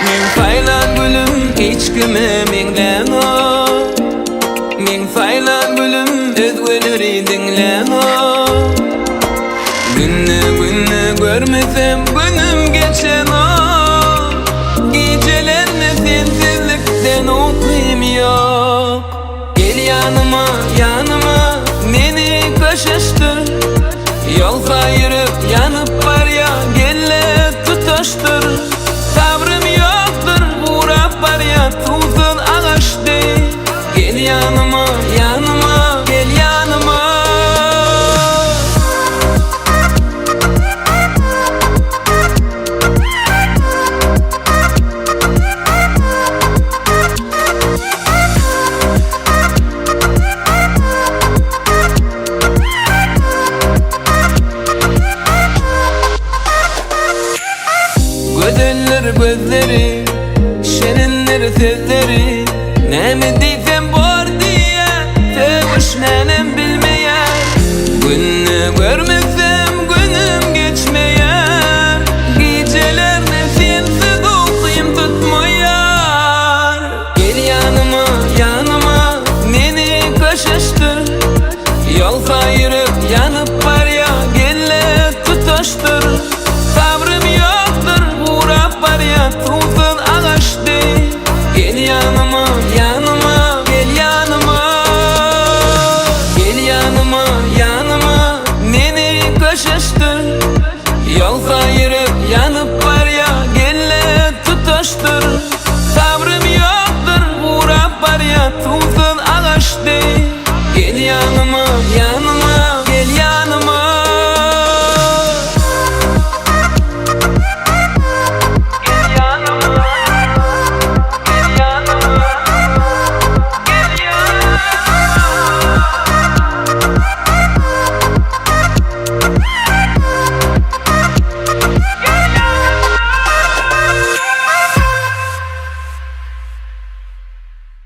Meň saýlan gülüm hiç kime meňzänok Meň saýlan gülüm özgeleri diňlänok Günde-günde görmesem günüm geçenok Gijelerde sensizlikden uklym ýok Gel ýanyma, ýanyma, meni köşeşdir Ýogsa ýürek ýanyp barýa, gel-de tutaşdyr Sabrym ýokdur, gurap barýa suwsuz agaç deý Gel ýanyma, ýanyma, gel ýanyma. Gözeller gözleri.